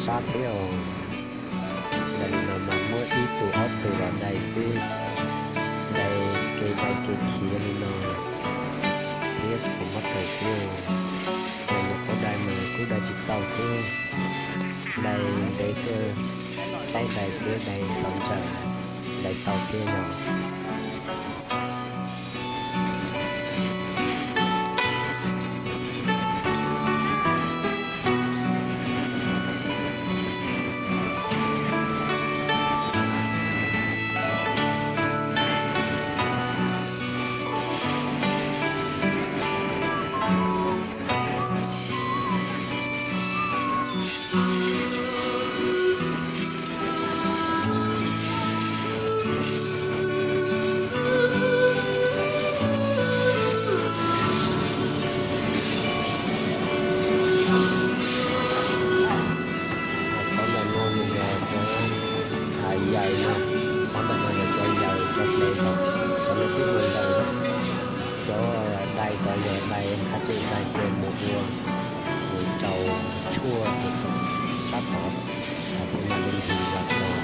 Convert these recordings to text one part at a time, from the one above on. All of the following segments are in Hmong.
Sab thiab os. Ntawm li no mas muaj ib tug ob tug los dai xwb, dai kev dai kev khiv li no thiab kuv muab tau thiab. Ces nyuam qhuav dai mas kuj dai tsis tau thiab, dai ntev thiab, paub dai thiab dai tau ntsawm, dai tau thiab no. Qhov ntawm no nws yog cov yawm na, qhov ntawm no yog cov yawm cov hle los, cov no twb ua ntawm cov dai tod yog dai hab tseem dai kiag mus ua, mus rau tshuaj mus tom sab tod, thiaj mam li ntws los txog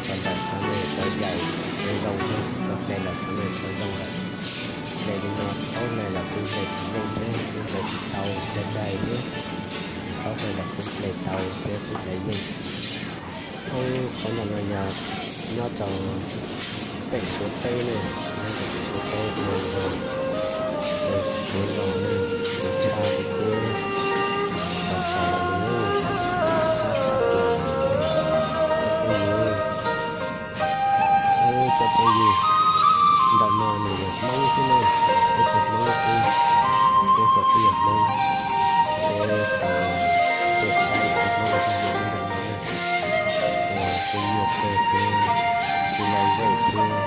cov ntawm cov no cov yawm cov zoo thiab, cov hle los cov no cov zoo lawm. Hle li no thaub hle los kuj hle tsis yeej thiab kuj hle tsis tau, hle dai thiab. Thaub hle los kuj hle tau thiab kuj hle yeej. Qhov ntawm no yog nyob rau pem Suav teb ne, nyob rau pem Suav teb no yog Suav zos ne, Suav tshaj tiag tiag, tau xaus lawm ne, sab tshaj plaws lawm ne. Cov phooj ywg, cov phooj ywg, ntawm no nws yog Hmoob xwb ne, peb cov Hmoob xwb, peb cov twb yog Hmoob, peb tau tuaj saib cov Hmoob ua ntawm no ne, uas kuj nyuaj kawg thiab, kuj lom zem thiab.